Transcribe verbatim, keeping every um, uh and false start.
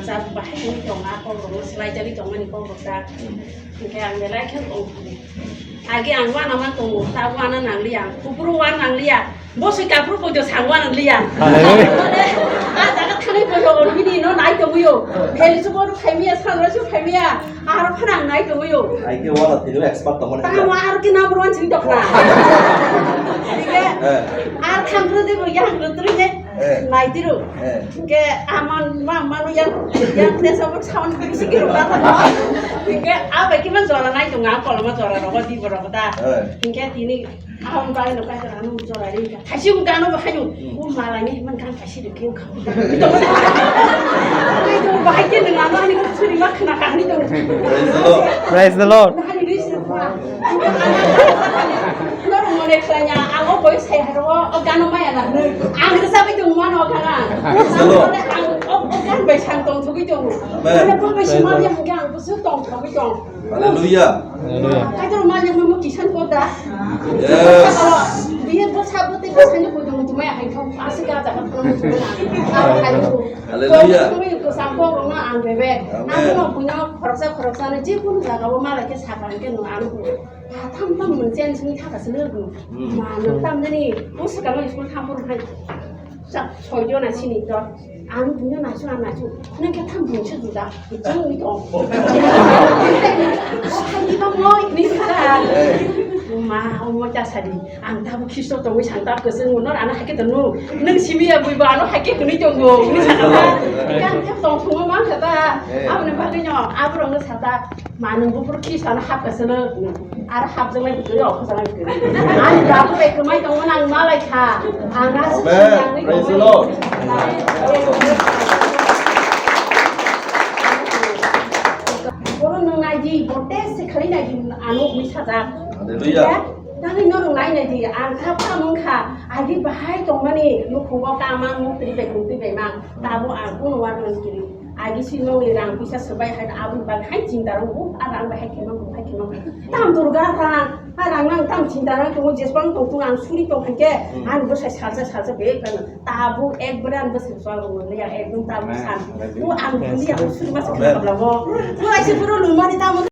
Tabuk bahai wngwi tongo, a kokrokno swlaijagwi tongmani kokrok ta. Hinkhe ang belai khe tongthokgo. Age ang uanaman tongo, ta uana nangliya, kuphuru uana nangliya. Bosoi kaphuru poito sa uana nangliya. Hallelujah. A jaga thani poito bini no nai tongwio. Bheli subo phaimiya, sanra subo phaimiya. Aro phana ang nai tongwio. Ai ke wala tino expert tongmani. Tamo aro ke number one sini tokna. Hinkhe, eh, ar thangro de bo yang rutri he. Eh. Nai tiro. Eh. Hinkhe aman ma manu yang, yang te sabuk sound bisi kiro ta. Hinkhe abai kima jora nai tonga, koloma jora rogo di boro ta. Eh. Hinkhe tini Aham bai no kai jora no jora ri ka. Thaisi ung gano bahai no. Hmm. O mala ni man kan thaisi de keu ka. Ito bahai ke nang ano ani ko suri ma khna ka ani to. Praise the Lord. Praise the Lord. Bahai ni se pa. Nor mo ne kanya, ang o koi sai haro o gano maya na. Ang sa bai to mo no ka na. Praise the Lord. Ang o, o gan bai sang tong thugui to. Amen. Ano ko bai sima yang gang ko su tong thugui to. Hallelujah. Hallelujah. Kaitor malik mama kisan koda. Yes. Biar bos habot te bos hanya koda mutu maya hai thong asik aja kan koda mutu maya. Hallelujah. Koda mutu maya ko sampo rona ang bebe. Amen. Ang no punya khoroksa khoroksa ne je kono jaga o mala ke sapan ke no ang ko. Tham tham mun chen sini thaka sini ko. Hmm. Ma no tham jani o sakalo school tham por hai. Sa soijo na sini to. Ang punya nasu ang nasu. Nang ke tham bung se juda. Jang ni to. Hai di bang moi ni sa. Ma o mo ta sadi. Ang ta bu Kristo to wi sang ta ko sing no ano hai ke to no. Nang simi ya bui ba ano hai ke to ni jong go. Ni sa ta. Kan ke tong thung ma ka ta. Am ne ba ke no. Abu rong sa ta. Manung buphuru kisa na hapka selo. Ar hapjak lai bukuri, okhojak lai bukuri. Ani babu bai kwmai tongmani ang malai kha. Ang aswk. Amen. Praise the Lord. Boro nwng nai di, bo test se khlai nai di, ano wi sajak. Hallelujah. Nangni norok nai nai di, ang kha pha mung kha. Agi bahai tongmani, nukhungo kamang, mukri bai, mukri bai mang. Tabo ang kuno warman kiri. Agi si nongni rang puisa swbai hai aboni bagwi hai chinta rw, a rang bai hai khe mangkho, hai khe mangkho. Tam durga rang, a rang nang tam chinta rang tongo, jesbang tong tongo ang suri tong hai khe, hmm, ang bwsai salsa salsa bek rang. Tabuk ekbare ang bwsai swang rw ya, ekdom tabuk san. O ang buni ang suri mas khe kabla mo. O aise puro lumani tamo.